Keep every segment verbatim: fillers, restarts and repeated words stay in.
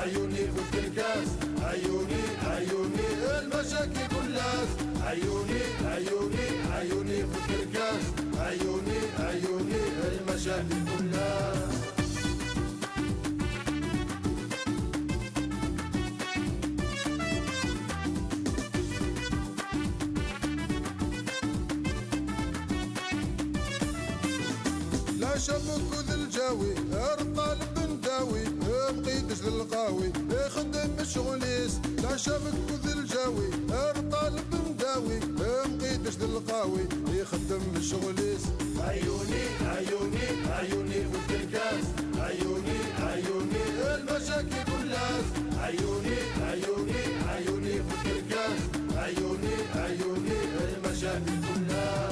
عيوني في الكركاس، عيوني، عيوني، المشاكل كلها. عيوني، عيوني، عيوني في الكركاس، عيوني، عيوني، المشاكل كلها. لا شبك ذا الجاوي، ارطال بن داوي، مقيدش ذا القاوي، يخدم الشغليس. لا شبك ذا الجاوي، ارطال بن داوي، مقيدش ذا القاوي، يخدم الشغليس. عيوني، عيوني، عيوني في الكركاس، عيوني، عيوني، المشاكل كلها. عيوني، عيوني، عيوني في الكركاس، عيوني، عيوني، المشاكل كلها.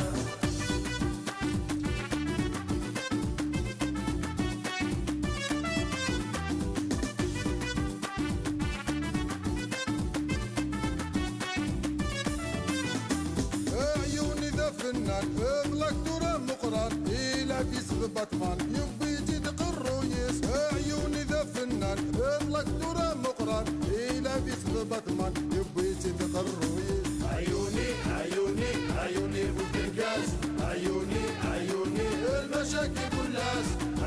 عيوني ذا فنان، بلاك دورة مقران، إلا في سبع ثمان، يبي تدق الرويس. عيوني ذا فنان، بلاك دورة مقران، إلا في سبع ثمان، يبي تدق الرويس. عيوني، عيوني، عيوني في الكركاس، عيوني، عيوني، المشاكل كلها.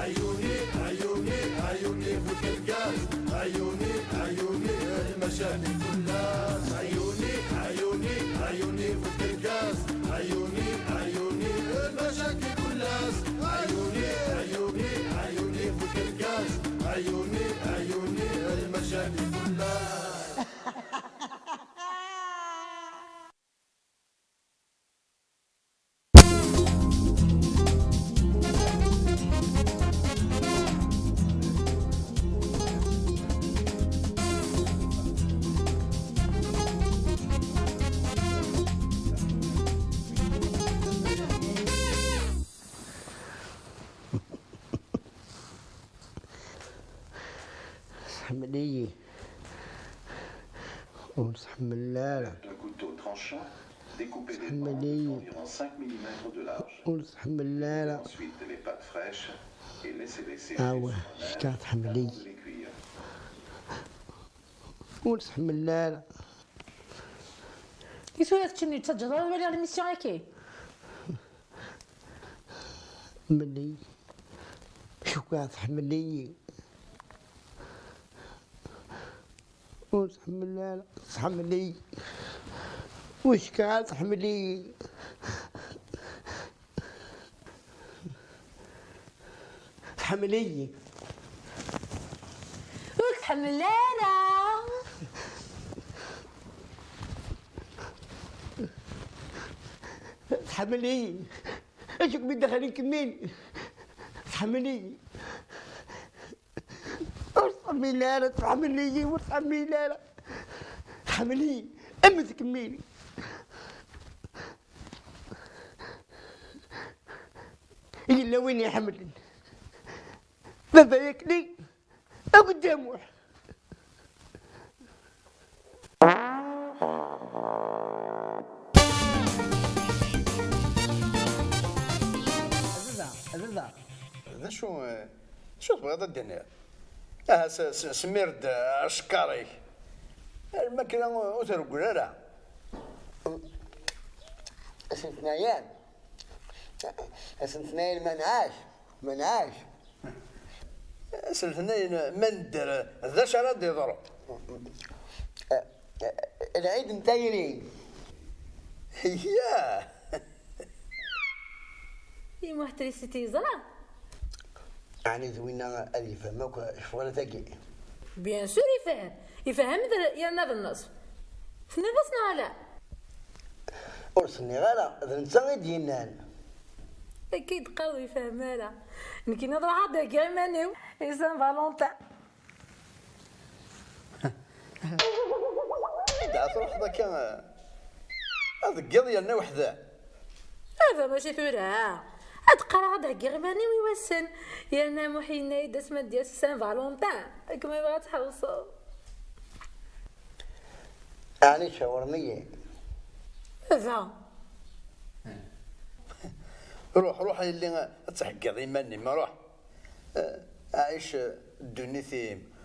عيوني، عيوني، عيوني في الكركاس، عيوني، عيوني، المشاكل كلها. عيوني، عيوني، عيوني في الكركاس، عيوني، عيوني، المشاكل كلها. عيوني، عيوني، عيوني في الكركاس، عيوني، عيوني، المشاكل كلها. Sḥemmel-iyi. Ur sḥemmel ara. Un couteau tranchant, découpez les Sḥemmel-iyi. Environ cinq millimètres de large. Ur sḥemmel ara. Ensuite, les pâtes fraîches et laissez-les sécher. Awah, sur un air kečč ad tḥemmel-iyi. Avant de les cuire. Ur sḥemmel ara. I tura keččini ur tettaǧǧaḍ ara ad waliɣ l'émission-agi? Mel-iyi. Cukkeɣ tḥemmel-iyi. Ur tḥemmel ara. Tḥemmel-iyi. Ur cukkeɣ ara tḥemmel-iyi. Tḥemmel-iyi. Ur k-tḥemmel ara. Tḥemmel-iyi. Acu kem-id-daxel ikemmini? Tḥemmel-iyi. Ur tḥemmel ara, tḥemmel-iyi, ur tḥemmel ara. Tḥemmel-iyi. Am tkemmini. Yella win iḥemmlen. Baba yakli. Akked Dda Muḥ. A baba, a baba. D acu, eh, d acu tebɣiḍ ad d-tiniḍ? Aha, s-, s-, smir-d, eh, acekkaṛ-ik. Lmakla ur treggel ara. Ass n letnayen. Ass n letnayen ma nɛac. Ma nɛac. Ass n letnayen ma nedder, d acu ara d-yeḍru? Lɛid n tayri. Yah! I Muḥ Trisiti yeẓra? Ɛni d winna ad yefhem akk ccɣel-agi? Bien sûr yefhem. Yefhem d, yerna d nneṣf. Tenniḍ-as neɣ ala? Ur s-nniɣ ara, d netta i d-yennan. Akka i d-qqareḍ ur yefhem ara. Nekkini ad ruḥeɣ ad d-heggiɣ iman-iw i Saint Valentin. Anda ara truḥeḍ akka? Ad deggiḍ yerna weḥd-m? Aba, mačči tura. Ad qqareɣ ad d-heggiɣ iman-iw i wass-n. Yerna Muḥ yenna-yi-d asmi ad d-yas Saint Valentin. Akken ma yebɣa ad tḥewṣeḍ. Ɛni tcawrem-iyi? Aba. Ruḥ, ruḥ a yelli, ad theggiḍ iman-im, ruḥ. Eh, ɛic, eh, ddunit-im,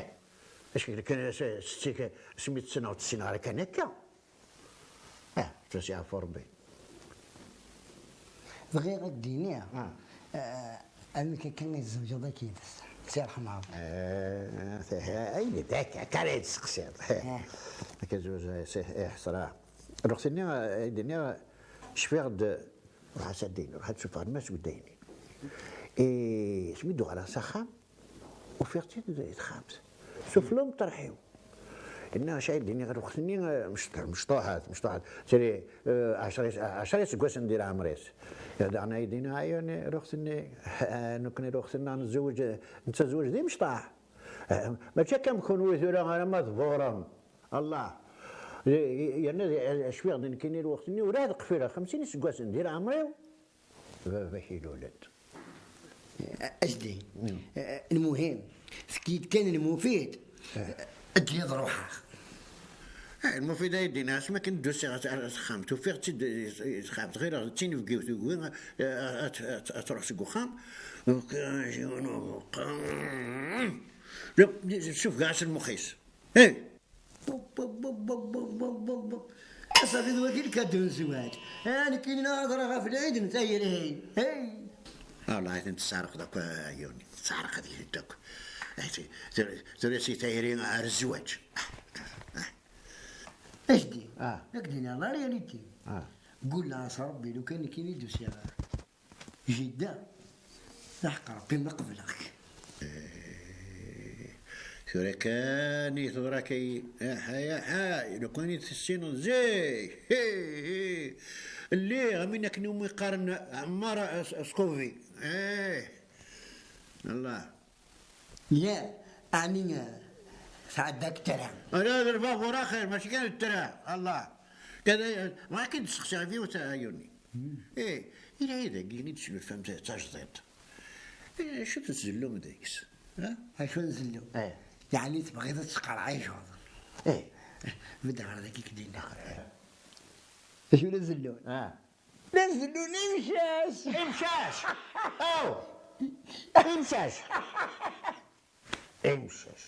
Eh, acu kan, s-, s-, s-, asmi tt-ssneɣ, ur tt-ssineɣ ara kan akka. Ah, ttwasɛef Rebbi. Bɣiɣ ad d-iniɣ, eh, amek akka i tzewǧeḍ akk yid-s, si ṛṛeḥma Ṛebbi? Ayen d akka, akka ara yi-d-testeqsiḍ. Akka zewǧ, eh, ḥesra. Lweqt-nni, eh, ay d-nniɣ, cfiɣ-d, ruḥ-as ad d-ini, ruḥ ad d-sufɣen ma seg ddayni. Asmi d-uɣaleɣ s axxam, ufiɣ-tt-id di texxamt. Sufella umeṭreḥ-iw. Yenna: "Acu ay d-iniɣ ɣer uxet-nni, eh, mecṭ-, mecṭuḥet, mecṭuḥet. Tili, eh, ɛecra is-, ɛecra iseggasen di leɛmer-is." Daɣen ay d-iniɣ: "Ay, ɣer uxet-nni, eh, nekkni ɣer uxet-nneɣ nezweǧ, eh, nettazweǧ d imecṭaḥ. Eh, mačči akka am kunwi tura ara ma tburem." Allah. Y-, y-, yerna d-, eh, cfiɣ-d nekkini ɣer uxet-nni, ur ɛad qfileɣ xemsin iseggasen di leɛmer-iw. Baba-k ilul-d. Ajdi, eh, lmuhim, tefkiḍ kan lmufid, ad d-yaḍ ruḥeɣ. Eh, lmufid ay d-iniɣ, asmi akken d-usiɣ ar, ar texxamt, ufiɣ-tt-id i texxamt, ɣileɣ d tinebgiwt, ugiɣ, eh, ad, ad, ad truḥ seg uxxam. Sufgeɣ-as lmux-is. Hey! Asafi d wagi lkadu n zzwaǧ. Ah, nekkini neɣ ɣer ɣef lɛid n tayri. Hey! Wallahi, ten tesɛerqeḍ akk, a Yuni. Tesɛerqeḍ-iyi-d akk. Eh, ti-, tura, tura si tayri ar zzwaǧ. Ajdi, ah, ad k-d-iniɣ la réalité. Ah. Gulleɣ-as Rebbi, lukan nekkini d-usiɣ jidda, d aḥeqq Rebbi ma qebleɣ-k. Eh, tura kan i tura kay, aḥay, aḥay, lukan i tessineḍ zik. Hi, hi. Lliɣ, am win akken umi qqaren Ɛmar As-, Askubi. Eh, Allah. Ya, ɛni, eh, tɛedda-k tara? Ala, d lbabur axir, mačči kan d tara, Allah. Kada, eh, bɣiɣ kan d-sseqsiɣ yiwet, a Yuni. Eh, ila dagi i d-tesnulfam ta-, tajdiṭ. Eh, acu tenzellum deg-s? Ha? Acu nzellu? Eh. Yeɛni tebɣiḍ ad tesqerɛijeḍ? Eh. Bedd ɣer dagi k-d-inna. Acu la zellun? Ah. La zellun imcac! Imcac! Aw! Imcac! Imcac!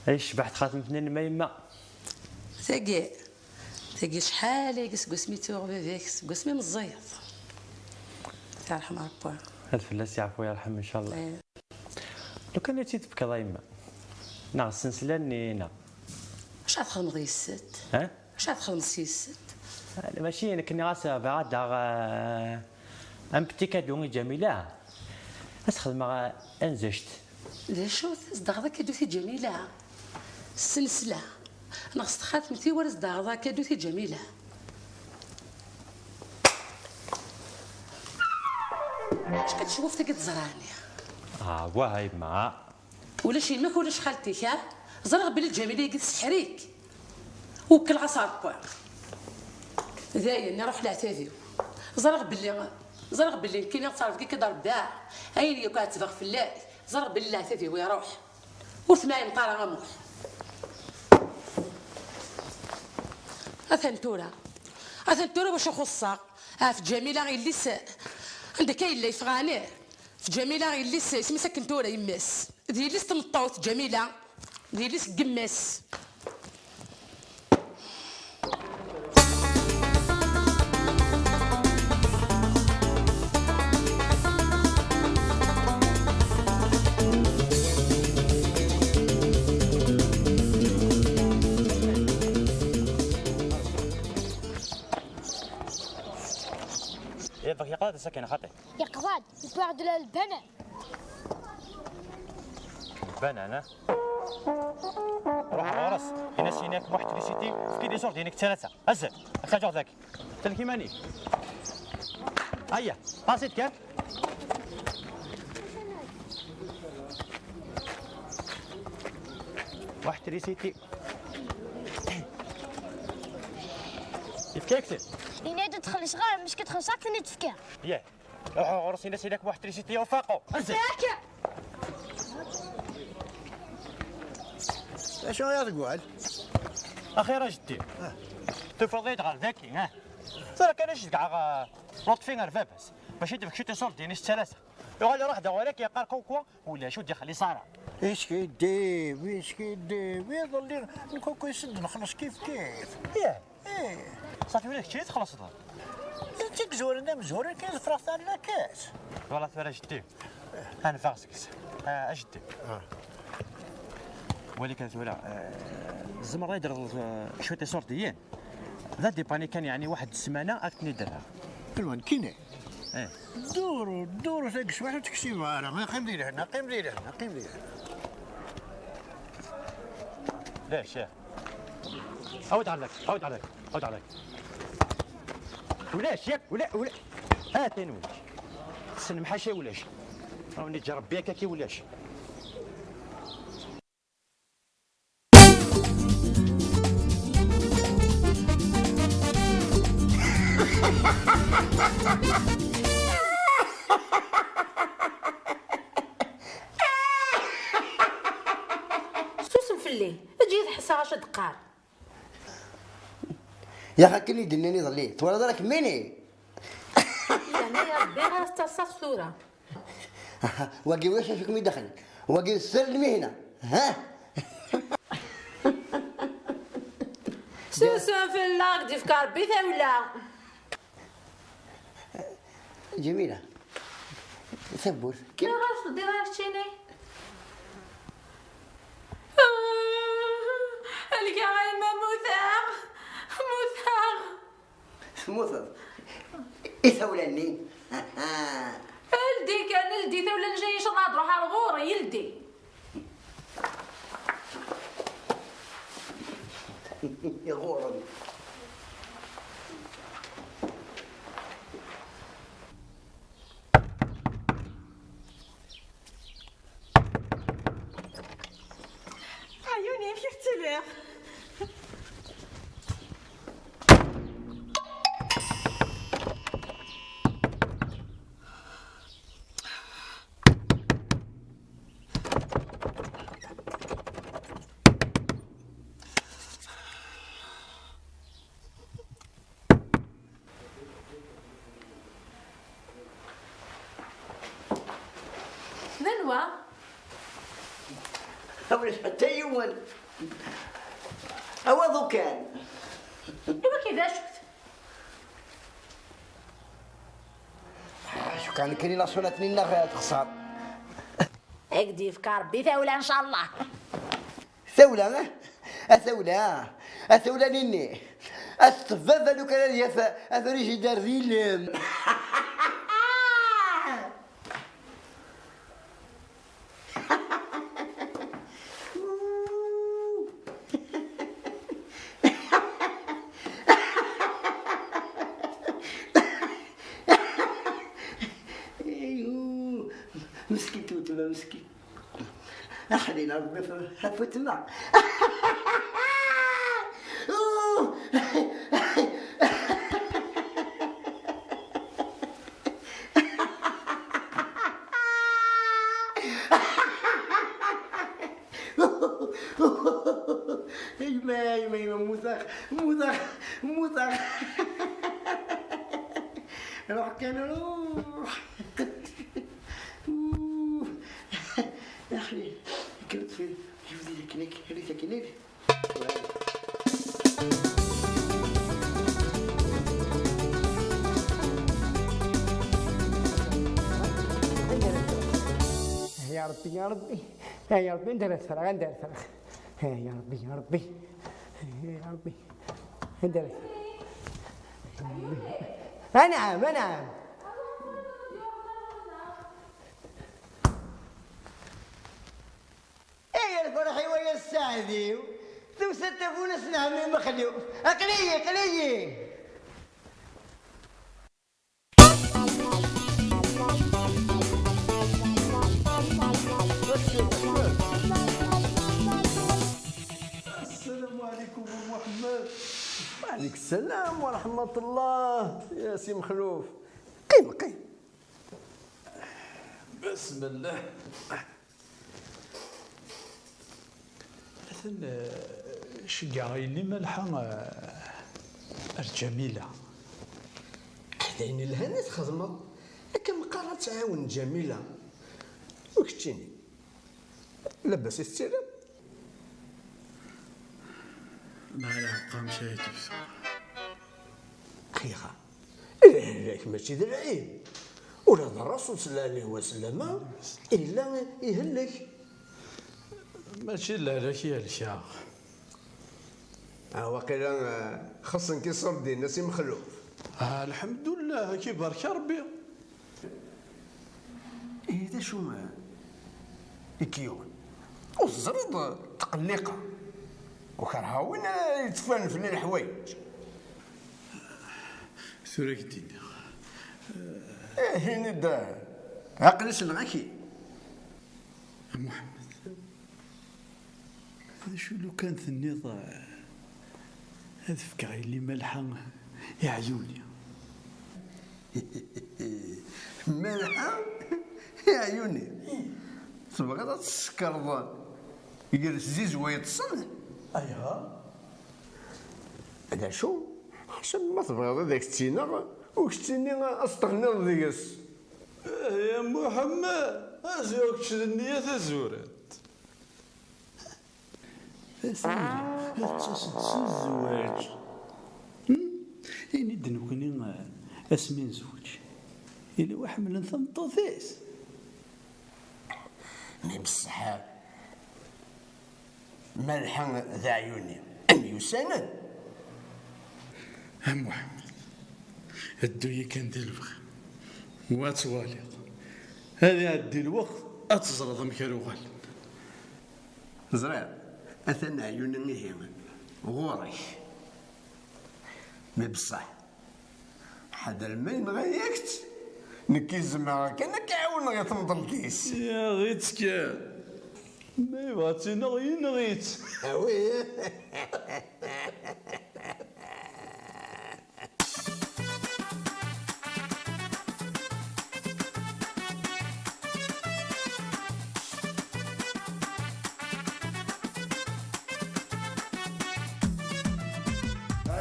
Ay, tecbeḥ txatemt-nni-nnem a yemma. Tagi, tagi cḥal aya seg wasmi tuɣ baba-k, seg wasmi meẓẓiyeḍ. Yerḥem Ṛebbi. Ad fell-as yeɛfu yerḥem, ncallah. Eh. Lukan i tt-id-tefkeḍ a yemma, neɣ ssenslan-nni, neɣ? Acu ara txedmeḍ yes-sent? Ha? Acu ara txedmeḍ s yes-sent? Mačči nekk nniɣ-as bɣiɣ ad d-aɣeɣ, eh, un petit cadeau i Ǧamila. Ad s-xedmeɣ, eh, anzect. D acu-t? Zedɣeḍ akadut i Ǧamila? Ssensla. Neɣ s txatemt-iw ara zedɣeḍ akadut i Ǧamila? Acu-k tcewwift-agi d-ẓrani? Ah, wah a yemma. Ulac yemma-k, ulac xalti-k, ha? Ẓriɣ belli Ǧamila-agi tesseḥr-ik. Wekkleɣ-as Ṛebbi. Dayen, iṛuḥ leɛtab-iw. Ẓriɣ belli, ẓriɣ belli nekkini ttṛebgiɣ-k-id Ṛebbi. Ayen yakk ɛettbeɣ fell-ak, ẓriɣ belli leɛtab-iw iṛuḥ. Ur temɛineḍ ara a Muḥ. Atan tura. Atan tura wacu xuṣṣeɣ. Ɣef Ǧamila yelli-s, anda akka yella yeffeɣ ɛni? Ɣef Ǧamila yelli-s, isem-is akken tura yemma-s. D yelli-s tmeṭṭut Ǧamila. D yelli-s n yemma-s. Yeqḍa-d asakin xaṭi. Yeqḍa-d, wwiɣ-d la-, lbana. Lbana, ana? Ruḥ ɣur-s, ini-as ini-ak Muḥ Trisiti, efk-id iṣurdiyen-ik d talata. Azzel, ad taǧuɣ daki. Tlek iman-ik. Aya, paṣit kan. Muḥ Trisiti. Yefka-yak-t-id? Ini-as ad txelleṣ ɣer, mecki txelleṣ, ad ten-id-tefka. Yah. Ruḥ ɣur-s, ini-as ilak Muḥ Trisiti ufaqu. Azzel. Acu ara deg wal? Axir a jeddi. Tufiḍ-iyi-d ɣer daki, ah? Tura kan ad cedgeɣ, ah, Luṭfi ar baba-s. Mačči d-bekcit iṣurdiyen-is d talata. Yuɣal iruḥ-d ɣur-ak yeqqar comme quoi ulac, ur d-ixelliṣ ara. Iskiddib, iskiddib, iḍelli, nkukis d-nxelleṣ kif kif. Yah. Eh. Ṣafi, ula d kečč i txellṣeḍ? D kečč i izuren amzur, akken ḍefreɣ tallakes. Wala tura jeddi. Ad neffeɣ seg-s. Ah, a jeddi. Ah. Wali kan tura, eh, tzemreḍ ad yi-d-terreḍ, eh, cwiṭ iṣurdiyen? D adipani kan, yeɛni waḥed ssmana ad k-ten-id-rreɣ. Iwa nekkini? Eh. Duru, duru tagi cwiḥ ur teksim ara. Qqim di lehna, qqim di lehna, qqim di lehna. Lac, eh. Awd ɛellak, awd ɛellak, awd ɛellak. Ulac, yak, ula-, ula-, atan ulac. Tessnem ḥaca ulac. Awen-iǧǧ Rebbi akka ki ulac. Susem fell-i, eǧǧ-iyi ad ḥesseɣ acu d-qqar. Yax akken i d-nnan iḍelli, twalaḍ ara kemmini? Yeɛni a Rebbi ɣer tettaṣṣaḍ tura. Wagi ulac acu kem-id-daxel. Wagi d sser lmihna. Ha? Susem fell-aɣ, d-ifka Rebbi tawla. Ǧamila, tawwurt. Ayɣer ur teddiḍ ara keččini? Ah, alkeɣ a yemma, mmuteɣ, mmuteɣ. Temmuteḍ? I tawla-nni? Ldi kan, ldi tawla n Jayec, ad truḥ ar ɣur-i, ldi. Iɣurren. Ɛyuni, amek i tettiliḍ? D anwa? Ulac ḥetta yiwen. Awaḍu kan. Iwa ki d acu-t? Cukkeɣ nekkini la sonate-nni-nneɣ texṣer. Ad k-d-yefk Rebbi tawla, ncallah. Tawla, eh? A tawla, a tawla-nni. A s-tebba lukan ad yaf afrijidar d ilem. Ayuu, meskin tuttma, meskin. Aḥlil Rebbi ɣef weltma. Yemma, yemma, yemma, mmuteɣ, mmuteɣ, mmuteɣ. Ruḥ kan, ruḥ. Axi, kkret fi, kkret fi, kkret fi. Ya Ṛebbi, ya Ṛebbi, ya Ṛebbi, anda ara ffreɣ, anda ara ffreɣ? Ya Ṛebbi, ya Ṛebbi, ya Ṛebbi, anda ara ffreɣ? Anɛam, anɛam. Ay lferḥ-iw, ay sseɛd-iw, tusa-d tafunast n ɛemmi Mexluf. Aql-iyi, aql-iyi. السلام عليكم أم محمد. وعليك السلام ورحمة الله يا سي مخلوف. قيم، قيم. بسم الله. Atan, eh, ceggeɛ yelli Malḥa, eh, ar Ǧamila. D ayen ilhan i txedmeḍ. Akka meqqar ad tɛiwen Ǧamila. U keččini? Labas i tettiliḍ? Malḥa, amek ay d-tefsa? Ayɣer? Lehlak mačči d lɛib. Ula d Ṛṛasul sallallahu alayhi wa sallam yella ihellek. Mačči d lehlak i helkeɣ. Ah, waqila, ah, xeṣṣen-k iṣurdiyen a Si Mexluf. Ah, lḥemdullah, ad k-ibarek Rebbi. Ihi d acu, ah, i k-yuɣen? Ur teẓriḍ, ah, tqelliqeɣ. Ur kerheɣ win ara yettfan fell-i leḥwayeǧ. Tura ad k-d-iniɣ. Eh, ini-d, ah, aql-i selleɣ-ak-id. A Muḥemmed, d acu lukan tenniḍ, eh, ad fkeɣ yelli Malḥa i ɛyuni? Malḥa i ɛyuni? Tebɣiḍ ad tt-tsekreḍ gar tzizwa yeṭṭsen? Ayɣer? D acu? Ḥsab ma tebɣiḍ ad ak-tt-iniɣ, ur k-ttini ad s-teɣniḍ deg-s. Eh, ya Muḥemmed, aziɣ kečč d nniya tazurant. A Tayri, ad d-taseḍ s zzwaǧ. Hmm? Ini-d nekkni, eh, asmi nezweǧ, yella wa ḥemmlen tameṭṭut-is? Mi beṣṣeḥ, Malḥa d Ɛyuni myussanen. A Muḥemmed, ddu-yi kan di lebɣi, wa twaliḍ. Ad iɛeddi lweqt, ad teẓreḍ amek ara uɣalen. Ẓriɣ, atan Ɛyuni ihi ɣur-k. Mi beṣṣeḥ, ḥader ma yenɣa-yak-tt, nekk zemreɣ kan ad k-ɛawneɣ i temḍelt-is. Yaɣ-itt kan. Ma yebɣa ad tt-ineɣ, yenɣ-itt. Ah oui.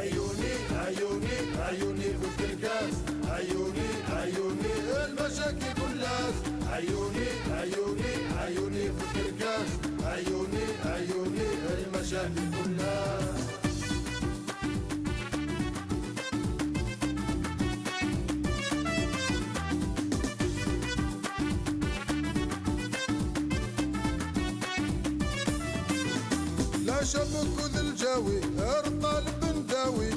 عيوني، عيوني، عيوني في الكركاس. عيوني، عيوني، المشاكل كلها. عيوني، عيوني، عيوني في الكركاس. عيوني، عيوني، المشاكل كلها. لا شبك ذا الجاوي، الطالب نداوي،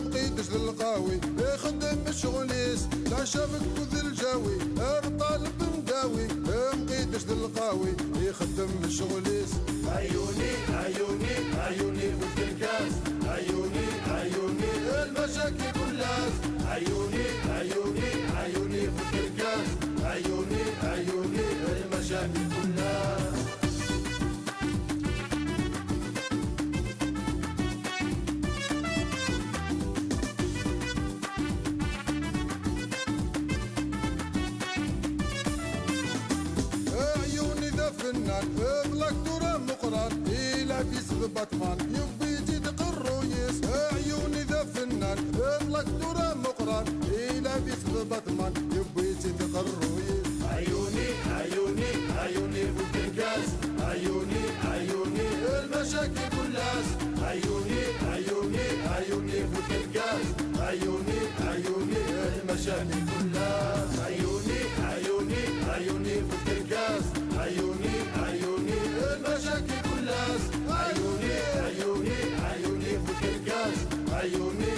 مقيدش للقاوي، يخدم الشغليس. لا شبك ذا الجاوي، الطالب نداوي، مقيدش للقاوي، يخدم الشغليس. عيوني، عيوني، عيوني في الكركاس. عيوني، عيوني، المشاكل كلها. عيوني، عيوني، عيوني في الكركاس. عيوني، عيوني، المشاكل كلها. عيوني ذا فنان، اطلق دورة مقران، إلى في سبع ثمان، يبي يزيد قرويس. عيوني ذا فنان، اطلق دورة مقران، إلى في سبع ثمان، يبي يزيد قرويس. عيوني، عيوني، عيوني فوق الكاس. عيوني، عيوني، المشاكل كلها. عيوني، عيوني، عيوني فوق الكاس. عيوني، عيوني، المشاكل كلها. عيوني، عيوني، عيوني فوق الكاس. عيوني، عيوني، المشاكل كلها. عيوني، عيوني، عيوني فوق الكاس. عيوني،